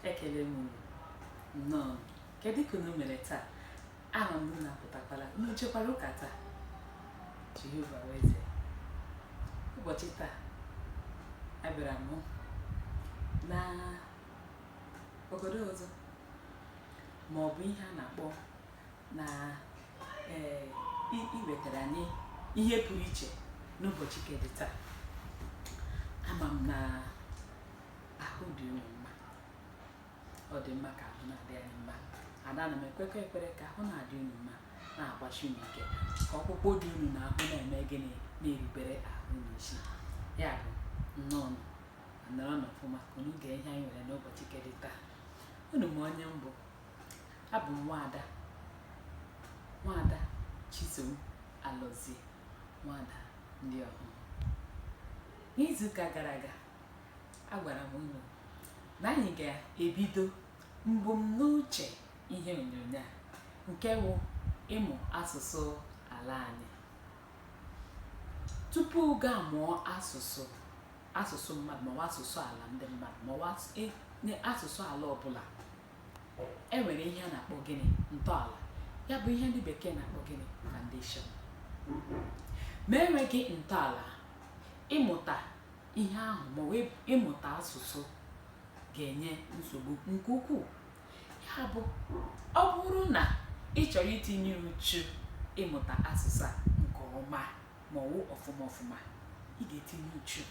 Ekele m unu. Nnọọ. Kedu ka unu mere taa? Ama m na unu apụtakwala. Unu jekwara ụka taa? Jehova wụ eze. Ụbọchị taa, abịara m na obodo ọzọ ma ọ bụ ihe a na-akpọ na ee iwetara anyị ihe pụrụ iche n'ụbọchị nke dị taa. Ama m na ahụ dị unu mma. Ọ dị mma ka ahụ na-adị anyị mma. Ada ana m ekwekọ ekpere ka ahụ na-adị unu mma, na-agbasi unu ike, ka ọkpụkpụ dị unu n'ahụ na-eme gịnị, na-erubere ahụ unu isi. Ya bụ, nnọọ, nọrọ n'ọfụma ka unu gee ihe anyị nwere n'ụbọchị nke dị taa. Unu ma onye m bụ? Abụ m nwaada, nwaada Chisom Alọzie, nwaada ndị ọhụụ. N'izuụka gara aga, agwara m unu na anyị ga-ebido mbumnuche ihe onyonyo a nke wụ ịmụ asụsụ ala anyị. Tupu gaa mụọ asụsụ, asụsụ mmadụ maọbụ asụsụ ala ndị mmadụ maọbụ asụsụ ala ọbụla, e nwere ihe a na-akpọ gịnị? Ntọala. Ya bụ ihe ndị bekee na-akpọ gịnị? Foundation. Ma enweghị ntọala, ịmụta ihe ahụ maọbụ ịmụta asụsụ ga-enye nsogbu nke ukwuu. Ya bụ, ọ bụrụ na ị chọrọ itinye uchu ịmụta asụsụ a nke ọma ma ọ wụ ọfụma ọfụma, ị ga-etinye uchu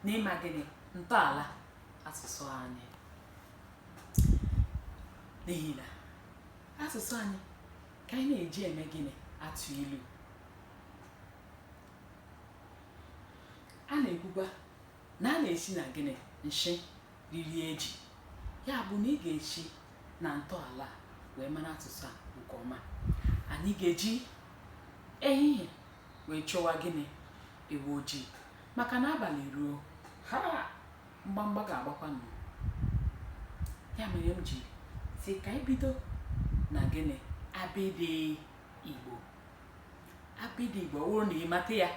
n'ịma gịnị? Ntọala asụsụ anyị. N'ihi na asụsụ anyị ka anyị na-eji eme gịnị? Atụ ilu. A na-ekwukwa na a na-esi na gịnị? Nshị riri eji. Ya bụ na ị ga-esi na ntọala wee mara asụsụ a nke ọma. Anyị ga-eji ehihie wee chọwa gịnị? Ewu ojii. Maka na abalị ruo, ha mgbamgba ga-agbakwa nụ. Ya mere m ji sị ka anyị bido na gịnị? Abịdị Igbo. Abịdị Igbo, ọ bụrụ na ị mata ya,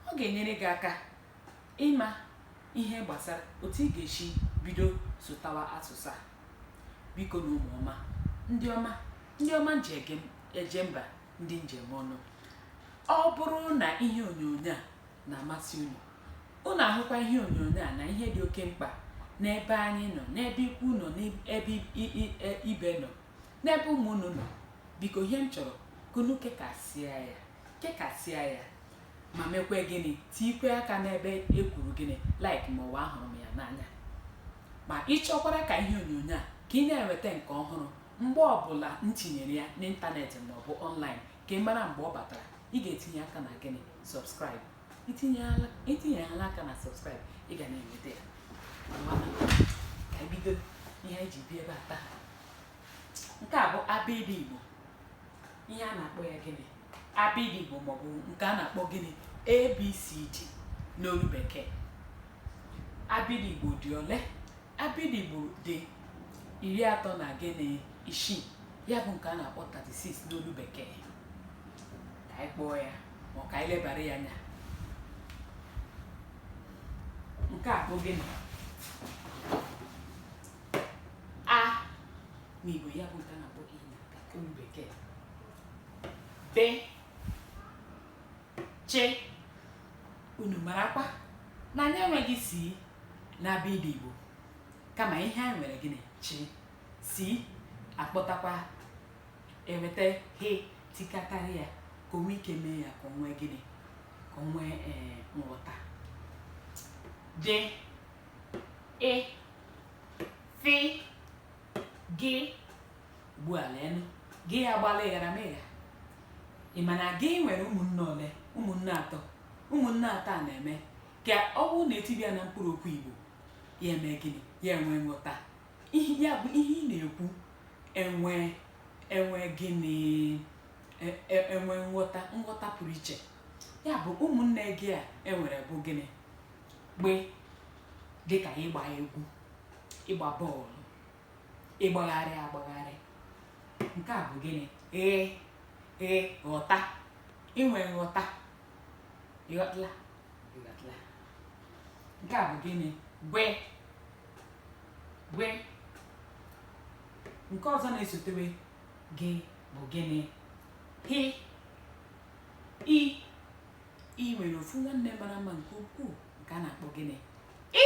ọ ga-enyere gị aka ịma ihe gbasara otu ị ga-esi bido sụtawa asụsụ a. Biko na ụmụ ọma, ndị ọma, ndị ọma nji eje mba, ndị njem ọnụ. Ọ bụrụ na ihe onyonyo a na-amasị unu, unu ahụkwa ihe onyonyo a na ihe dị oke mkpa n'ebe anyị nọ, n'ebe ikwu nọ, n'ebe ibe nọ, n'ebe ụmụ unu nọ, biko ihe m chọrọ ka unu kekasịa ya, kekasịa ya, ma mekwe gịnị? Tikwe aka n'ebe e kwuru gịnị? Like ma ọ bụ ahụrụ m ya n'anya. Ma ị chọkwara ka ihe onyonyo a ka ị na-enweta nke ọhụrụ mgbe ọbụla m tinyere ya n'ịntanetị ma ọ bụ online, ka ị mara mgbe ọ batara, ị ga-etinye aka na gịnị? Subscribe. Itinyeghala aka na subscribe, ị ga na-enweta ya. Ka anyị bido ihe anyị ji bịa ebe a taa. Nke a bụ abịdị Igbo. Ihe a na-akpọ ya gịnị? Abịdị Igbo maọbụ nke a na-akpọ gịnị? ABCD n'olu bekee. Abịdị Igbo dị ole? Abịdị Igbo dị 36 na gịnị? 6. Ya bụ nke a na-akpọ 36 n'olu bekee. Ka anyị kpọọ ya ma ọ ka anyị lebara ya anya. Nke a bụ gịnị? A n'Igbo, ya bụ nke a na-akpọ I na olu bekee. B, Ch. Unu marakwa na anyị enweghị C na abịdị Igbo, kama ihe anyị nwere gịnị? Ch. C akpọtakwa eweta he tikatara ya ka o nwee ike mee ya ka o nwee gịnị? Ka o nwee nghọta. D, E, F, G. Ugbu a leenụ, gị agbala ịghara mịgha. Ị ma na gị nwere ụmụnne ole? Ụmụnne atọ. Ụmụnne atọ a na-eme ka ọ bụrụ na etibịa na mkpụrụ okwu Igbo, ya eme gịnị? Ya enwe nghọta. Ya bụ ihe ị na-ekwu enwe enwe gịnị? Enwe nghọta, nghọta pụrụ iche. Ya bụ ụmụnne gị a enwere bụ gịnị? Gbe, dịka ịgba egwu, ịgba bọọlụ, ịgbagharị agbagharị. Nke a bụ gịnị? Ee, ee, ghọta, inwe nghọta. Ịghọtala? Ịghọtala. Nke a bụ gịnị? Gwe, gwe. Nke ọzọ na-esotewe gị bụ gịnị? P, I. I nwere ofu nwanne mara mma nke ukwuu nke a na-akpọ gịnị? I.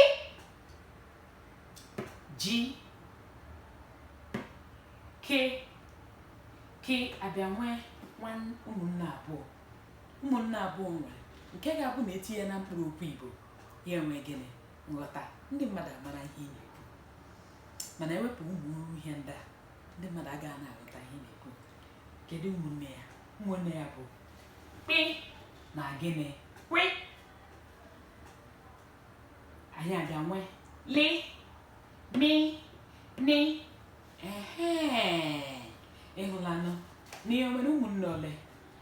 G, K. K abịa nwee ụmụnne abụọ. Ụmụnne abụọ nwere nke ga-abụ na etinye na mkpụrụ okwu Igbo, ya enwee gịnị? Nghọta. Ndị mmadụ amara ihe ị na-ekwu. Mana ewepụ ụmụ ihe ndị a, ndị mmadụ agaghị na-aghọta ihe ị na-ekwu. Kedu ụmụnne ya? Ụmụnne ya bụ kpị na gịnị? Kwi. Anyị abịa nwee li, mi, ni. Ehe, ịhụlanụ na ihe nwere ụmụnne ole?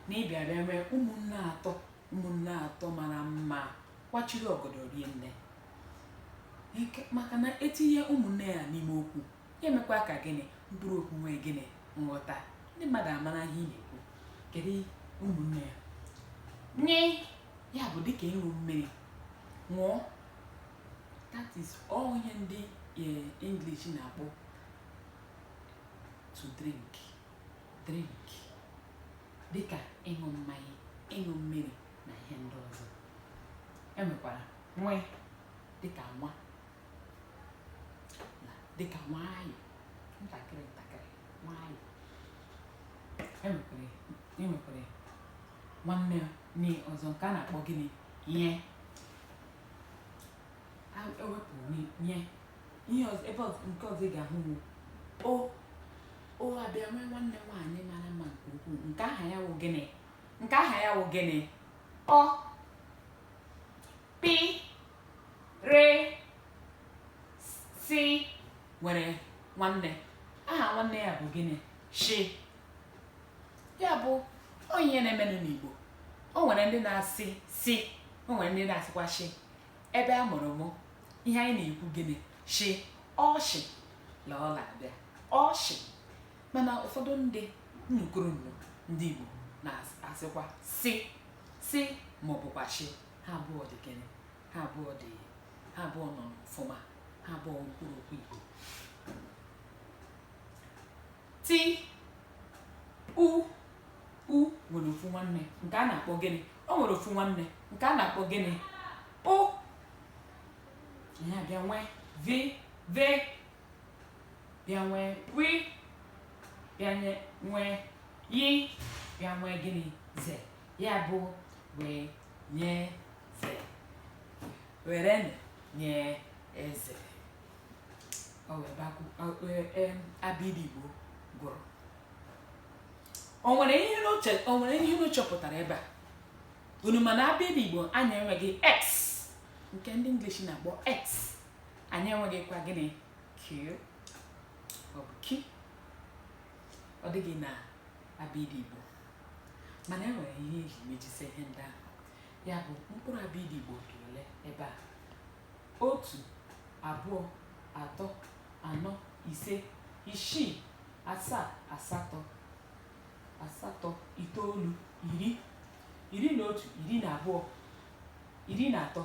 Na ịbịa bịa nwee ụmụnne atọ, ụmụnne atọ mara mma, kwachiri ọgọdọ rie nne. Maka na etinye ụmụnne ya n'ime okwu, ya emekwa ka gịnị? Mkpụrụ okwu nwee gịnị? Nghọta. Ndị mmadụ amara ihe ị na-ekwu. Kedu ụmụnne ya? Nye, ya bụ dịka ịṅụ mmiri, ṅụọ. That is all ihe ndị English na-akpọ to drink. Drink dịka ịṅụ mmanya, ịṅụ mmiri na ihe ndị ọzọ. E nwekwara nwe dịka nwa, na dịka nwayọ, ntakịrị ntakịrị, nwayọ. E nwekwara nwanne nne ọzọ nke a na-akpọ gịnị? Nye. Ewepụ nye. Ihe ọzọ, ebe ọzọ, nke ọzọ ị ga-ahụ bụ o. O abịa nwee nwanne nwaanyị mara mma nke ukwuu. Nke aha ya wụ gịnị? Nke aha ya wụ gịnị? Ọ. P, R, S nwere nwanne. Aha nwanne ya bụ gịnị? Shi. Ya bụ ọ ihe na-emenụ n'Igbo. O nwere ndị na-asị si, o nwere ndị na-asịkwa shi. Ebe a mụrụ mụ, ihe anyị na-ekwu gịnị? Shi. Ọshị la ọ na-abịa. Ọshị. Mana ụfọdụ ndị nnukwu ndị Igbo na-asịkwa si, si ma ọ bụkwa shi. Ha abụọ dị gịnị? Ha abụọ dị, ha abụọ nọ n'ọfụma. Ha abụọ mkpụrụ okwu Igbo. T, U. U nwere ofu nwanne nke a na-akpọ gịnị? O nwere ofu nwanne nke a na-akpọ gịnị? Ụ. Ya bịa nwee V, V, bịa nwee W, bịa nwee Y, bịa nwee gịnị? Z. Ya bụ wee nye ze. Werenụ nye eze. Ọ wee ebe abịdị Igbo gwụrụ. O nwere ihe unu chọpụtara ebe a? Unu ma na abịdị Igbo anyị enweghị X nke ndị English na-akpọ X. Anyị enweghịkwa gịnị? Q. Ọ bụ Q. Ọ dịghị na abịdị Igbo. Mana e nwere ihe eji mejise ihe ndị ahụ. Ya bụ mkpụrụ abịdị Igbo dị ole ebe a? 1, 2, 3, 4, 5, 6, 7, 8, 8, 9, 10, 11, 12, 13, 14, 15, 16,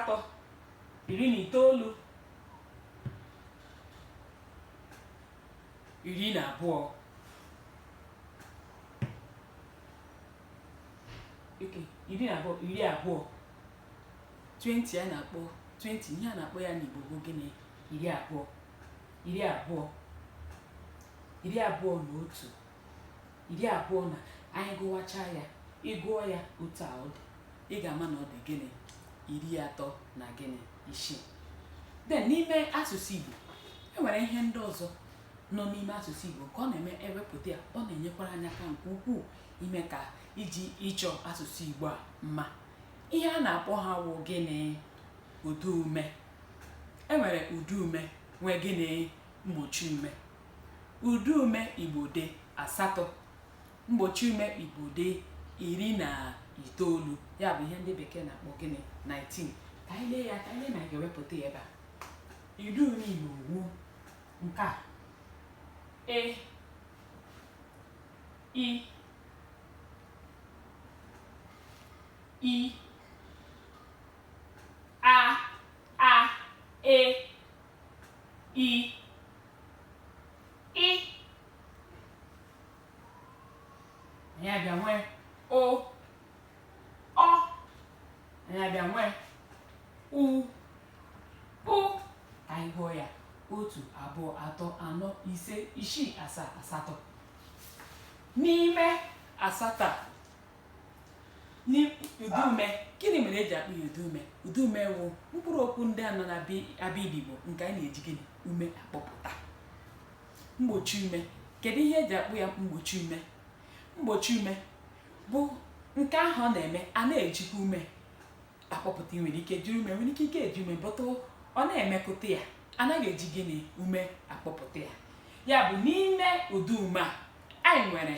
17, 18, 19, 20. Okay, 12, 20. 20 a na-akpọ 20, ihe a na-akpọ ya n'Igbo bụ gịnị? 20, 20, 21, 20 na anyị gụwacha ya, ịgụọ ya otu a ọ dị, ị ga-ama na ọ dị gịnị? 36 na gịnị? 6. Then n'ime asụsụ Igbo, e nwere ihe ndị ọzọ nọ n'ime asụsụ Igbo nke ọ na-eme ewepụta ya, ọ na-enyekwara anyị aka nke ukwuu ime ka iji ịchọ asụsụ Igbo a mma. Ihe a na-akpọ ha wụ gịnị? Ụdaume. E nwere ụdaume nwee gịnị? Mgbochi ume. Ụdaume Igbo dị 8, mgbochi ume Igbo dị 19. Ya bụ ihe ndị bekee na-akpọ gịnị? 19. Ka anyị lee ya, ka anyị lee ma anyị ga-ewepụta ya ebe a. Ụdaume Igbo wu nke a: E, I, I, Anyị abịa nwee o, ọ. Anyị abịa nwee u, ụ. Ka anyị gụọ ya: 1, 2, 3, 4, 5, 6, 7, 8. N'ime asatọ a, ụdaume, gịnị mere eji akpọ ya ụdaume? Ụdaume wụ mkpụrụ okwu ndị a nọ na abịdịị Igbo nke anyị na-eji gịnị? Ume akpọpụta. Mgbochi ume, kedu ihe eji akpọ ya mgbochi ume? Mgbochi ume bụ nke ahụ ọ na-eme a na-ejikwa ume akpọpụta. Ị nwere ike jiri ume, nwere ike ike eji ume, bụtụ ọ na-emekọta ya, anaghị eji gịnị? Ume akpọpụta ya. Ya bụ, n'ime ụdaume a, anyị nwere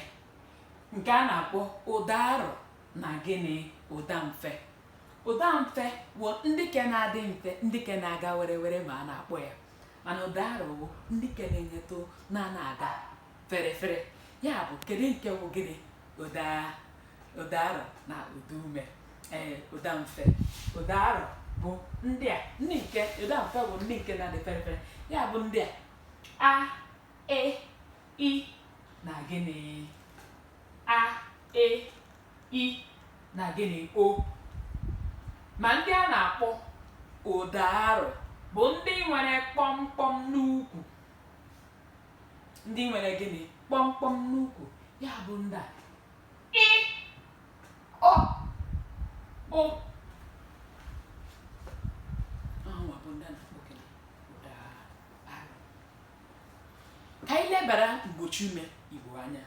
nke a na-akpọ ụda arọ na gịnị? Ụda mfe. Ụda mfe bụ ndị ke na-adị mfe, ndị ke na-aga were were ma a na-akpọ ya, mana ụda arọ bụ ndị ke na-enyetụ na aga fere fere. Ya bụ, kedu nke bụ gịnị? Ụda arọ na ụda ume, ee, ụda mfe. Ụda arọ bụ ndị a, ndị nke ụda mfe bụ ndị nke na-adị fere fere. Ya bụ ndị a: a, e, i na gịnị? A, e, i na gịnị? O. Ma ndị a na-akpọ ụda arọ bụ ndị nwere kpọmkpọm n'ukwu, ndị nwere gịnị? Kpọmkpọm n'ukwu. Ya bụ ndị a: ị, ọ, ụ. Ahụnwa bụ ndị a na-akpọ gịnị? Ụda arọ. Ka anyị lebara mgbochi ume Igbo anya.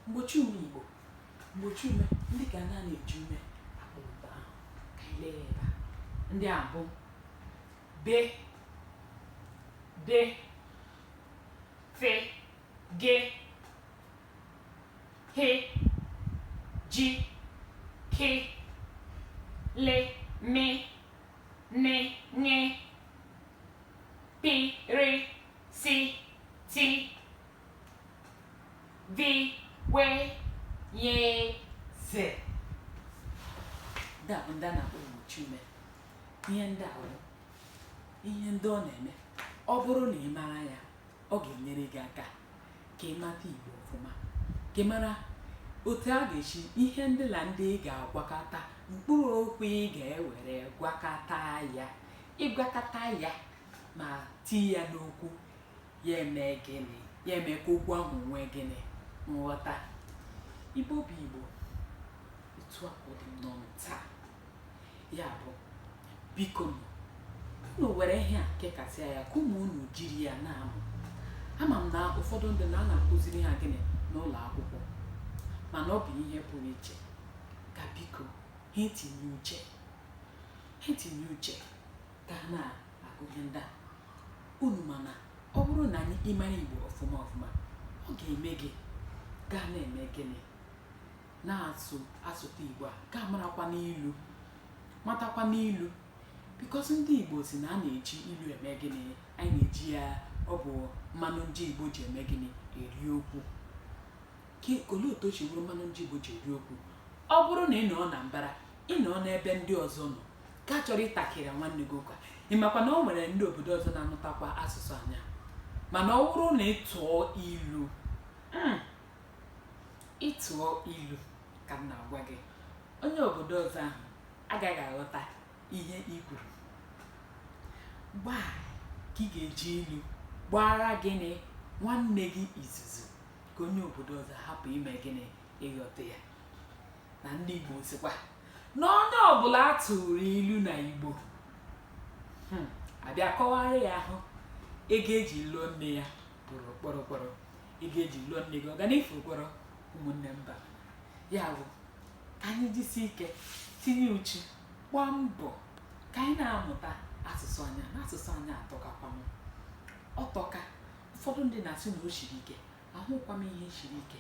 Mgbochi ume Igbo, mgbochi ume ndị ka a na-eji ume akpọpụta ahụ, ka anyị lee ya ebe a. Ndị a bụ b, d, f, g, h, j, k, l, m, n, ṅ, p, r, s, t, v, w, y, z. Ndị a bụ ndị a na-akpọ mgbochi ume. Ihe ndị a bụ ihe ndị ọ na-eme. Ọ bụrụ na ị mara ya, ọ ga-enyere gị aka ka ị mata Igbo ọfụma, ka ị mara otu a ga-esi ihe ndị na ndị ị ga-agwakọta mkpụrụ okwu, ị ga-ewere gwakọta ya, ịgwakọta ya ma tii ya n'okwu, ya eme gịnị? Ya eme ka okwu ahụ nwee gịnị? Nghọta. Igbo bụ Igbo, otu a ka ọ dị m n'ọnụ taa. Ya bụ, biko unu were ihe a kekasịa ya ka ụmụ unu jiri ya na-amụ. Ama m na ụfọdụ ndị na a na-akụziri ha gịnị n'ụlọ akwụkwọ, mana ọ bụ ihe pụrụ iche ka biko ha etinye uche, ha etinye uche ka ha na-agụ ihe ndị a unu. Mana ọ bụrụ na anyị ịmara Igbo ọfụma ọfụma, ọ ga-eme gị gaa na-eme gịnị? Na-asụ asụtụ Igbo a, ga marakwa n'ilu, matakwa n'ilu, because ndị Igbo si na a na-eji ilu eme gịnị? Anyị na-eji ya, ọ bụ mmanụ ndị Igbo ji eme gịnị? Eri okwu. Olee otu o si bụrụ mmanụ ndị Igbo ji eri okwu? Ọ bụrụ na ị nọ na mbara, ị nọ n'ebe ndị ọzọ nọ, ka chọrọ ịtakịrị nwanne gị ụka, ị makwa na o nwere ndị obodo ọzọ na-anụtakwa asụsụ anya. Mana ọ bụrụ na ị tụọ ilu, ịtụọ ilu ka m na-agwa gị, onye obodo ọzọ ahụ agaghị aghọta ihe ị kwuru. Gbaa ka ị ga-eji ilu gbara gịnị? Nwanne gị izuzu, ka onye obodo ọzọ hapụ ime gịnị? Ịghọta ya. Na ndị Igbo sikwa na onye ọbụla tụrụ ilu na Igbo abịa kọwara ya ahụ, ego eji lụọ nne ya bụrụ kpọrọ kpọrọ. Ego eji lụọ nne gị, ọganifu kpọrọ ụmụnne mba. Ya bụ, ka anyị jisie ike, tinye uchu, gbaa mbọ ka anyị na-amụta asụsụ anya na asụsụ anyị atọkakwanụ ọtọka. Ụfọdụ ndị na-asị na o siri ike, ahụkwa m ihe siri ike.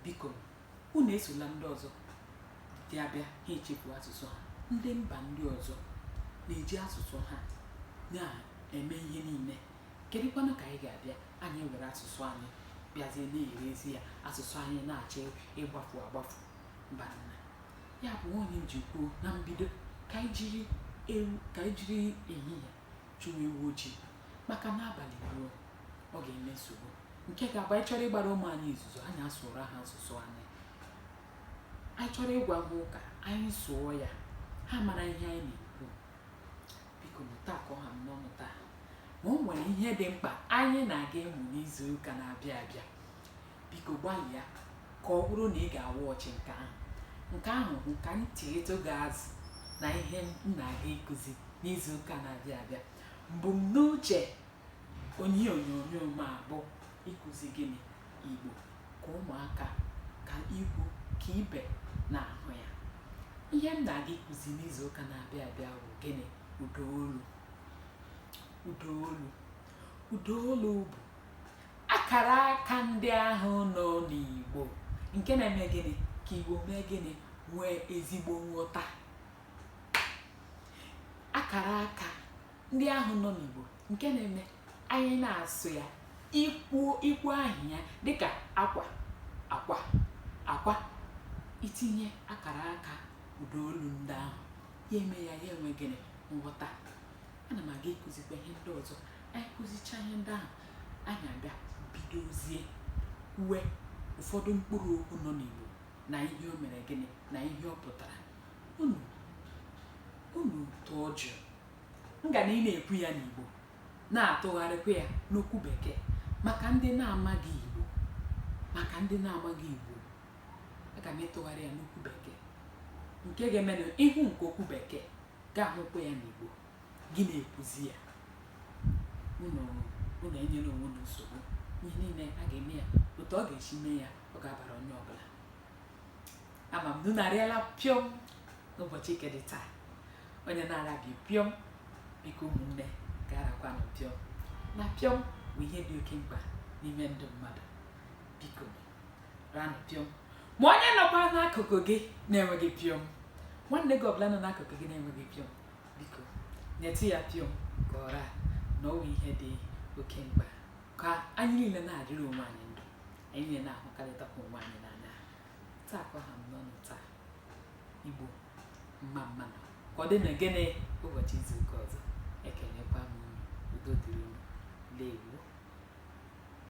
Biko unu esola ndị ọzọ dị abịa ha echefu asụsụ ha. Ndị mba ndị ọzọ na-eji asụsụ ha na-eme ihe niile. Kedụkwanụ ka anyị ga-abịa anyị were asụsụ anyị bịazie na-erezi ya, asụsụ anyị na-achọ ịgbafu agbafu? Mba nna. Ya bụ onye m ji kwuo na mbido, ka anyị jiri ewu, ka anyị jiri ehihie chụwa ewu ojii, maka n'abalị ruo, ọ ga-eme nsogbu. Nke ga-abụ anyị chọrọ ịgbara ụmụ anyị izuzu, anyị asụrụ ha asụsụ anyị. Anyị chọrọ ịgwa ha ụka, anyị sụọ ya, ha mara ihe anyị na-ekwu. Biko nụ, taa ka ọ ha m n'ọnụ taa. Ma o nwere ihe dị mkpa anyị na-aga ịmụ n'izu ụka na-abịa abịa. Biko gbalịa ka ọ bụrụ na ị ga-awa ọchị nke ahụ. Nke ahụ bụ ka m cheetụ gị azụ na ihe m na-aga ịkụzi n'izu ụka na-abịa abịa. Mbumnuche onye onyonyo m a bụ ịkụzi gịnị? Igbo, ka ụmụaka, ka ikwu, ka ibe na-ahụ ya. Ihe m na-aga ịkụzi n'izu ụka na-abịa abịa bụ gịnị? Ụdaolu. Ụdaolu. Ụdaolu bụ akara aka ndị ahụ nọ n'Igbo nke na-eme gịnị? Ka Igbo mee gịnị? Nwee ezigbo nghọta. Akara aka ndị ahụ nọ n'Igbo nke na-eme anyị na-asụ ya, ikwu ikwu ahụ ya dịka akwa, akwa, akwa, itinye akara aka ụdaolu ndị ahụ, ya eme ya, ya enwe gịnị? Nghọta. Ana m aga ịkụzikwa ihe ndị ọzọ. Anyị kụzicha ihe ndị ahụ, anyị abịa bidozie kwuwe ụfọdụ mkpụrụ okwu nọ n'Igbo na ihe o mere gịnị, na ihe ọ pụtara. Unu unu tụọ jụụ, m ga na ị na-ekwu ya n'Igbo, na-atụgharịkwa ya n'okwu Bekee maka ndị na-amaghị Igbo. Maka ndị na-amaghị Igbo, aga m ịtụgharị ya n'okwu Bekee, nke ga-eme na ihu nke okwu Bekee ga-ahụkwa ya n'Igbo, gị na-ekwuzi ya. Unu unu enyela onwe unu nsogbu. Ihe niile a ga-eme ya otu ọ ga-esi mee ya, ọ ga-abara onye ọbụla. Ama m na unu arịala pịọm n'ụbọchị nke dị taa. Onye na-arabi pịọm, biko ụmụnne, ga-arakwanụ pịọm. Na pịọm bụ ihe dị oke mkpa n'ime ndụ mmadụ. Biko ranụ pịọm. Ma onye nọkwa n'akụkụ gị na-enweghị pịọm, nwanne gị ọbụla nọ n'akụkụ gị na-enweghị pịọm, biko nyetụ ya pịọm ka ọ raa. Na ọ bụ ihe dị oke mkpa ka anyị niile na-adịrị onwe anyị ndụ, anyị niile na-ahụkarịtakwa onwe anyị n'anya. Taa ka ọ ha m n'ọnụ taa. Igbo mma mmanụ, ka ọ dị na gịnị ụbọchị izu ụka ọzọ. Ekelekwa m unu. Udo dịrị unu. Ndewo.